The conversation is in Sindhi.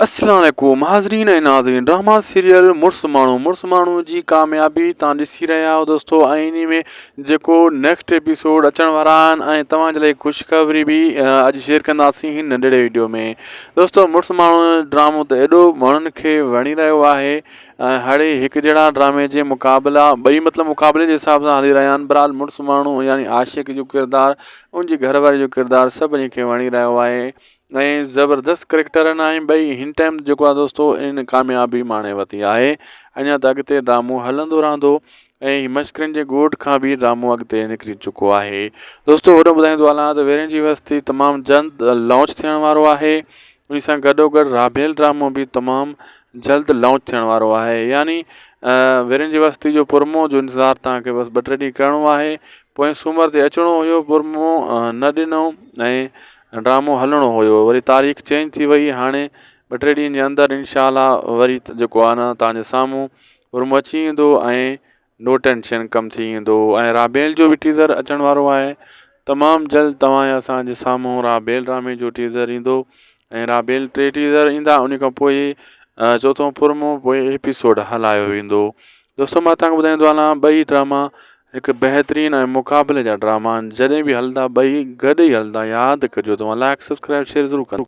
السلام عليڪم حاضرين ۽ ناظرين ڊراما سيريل مڙس ماڻهو مڙس ماڻهو جي ڪاميابي تان ڏسي رهيا آهيو دوستو ۽ انهي ۾ جيڪو نيڪسٽ ايپيسوڊ اچڻ وارا آهن ۽ توهان جي لاء خوشخبري به اڄ شيئر ڪنداسين هن ننڍڙي ويڊيو ۾ دوستو مڙس ماڻهو ڊرامو ته ايڏو ماڻهن کي وڻي رهيو آهي ۽ هڙي هڪ جهڙا ڊرامي جي مقابلا ٻئي مطلب مقابلي جي حساب سان هلي رهيا آهن بهرحال مڙس ماڻهو يعني عاشق جو ڪردار ان جي گهر واري جو ڪردار سڀني کي وڻي رهيو آهي ۽ زبردست ڪريڪٽر آهن ٻئي هن ٽائيم جيڪو آهي دوستو ان ڪاميابي ماڻي ورتي آهي اڃا ته اڳتي ڊرامو هلندو رهندو ۽ مشڪرين جي ڳوٺ کان به ڊرامو اڳتي نڪري چڪو آهي دوستو هوڏو ٻڌائيندو هلان ته ويرين جي وستي تمام جلد لانچ ٿيڻ وارو آهي ان سان گڏو گڏ رابيل ڊرامو به تمام جلد لانچ ٿيڻ وارو آهي يعني ويرين جي وستي جو پرمو جو انتظار توهان کي بس ٻه ٽي ڏينهن ڪرڻو آهي پوئين سومر تي اچڻو هيو پرمو نه ڏنو ۽ ڊرامو هلڻو هيو وري تاريخ چينج ٿي وئي هاڻي ٻه ٽي ڏينهن جي اندر انشاء الله وري جيڪو آهي نه توهان جي سامهون پرومو اچي ويندو ۽ نو ٽينشن ڪم ٿي ويندو ۽ رابيل جو به ٽيزر اچڻ وارو آهي تمام جلد توهان جي اسان جي سامهون رابيل ڊرامي جو ٽيزر ايندو ۽ رابيل ٽي ٽيزر ايندا ان کان پوء چوٿون پرومو پوء ايپيسوڊ هلايو ويندو دوستو مان توهان کي ٻڌائيندو هلان ٻئي ڊراما هڪ بهترين ۽ مقابلي جا ڊراما آهن جڏهن به هلندا ٻئي گڏ ئي هلندا ياد ڪجو توهان لائڪ سبسڪرائب شيئر ضرور ڪندا.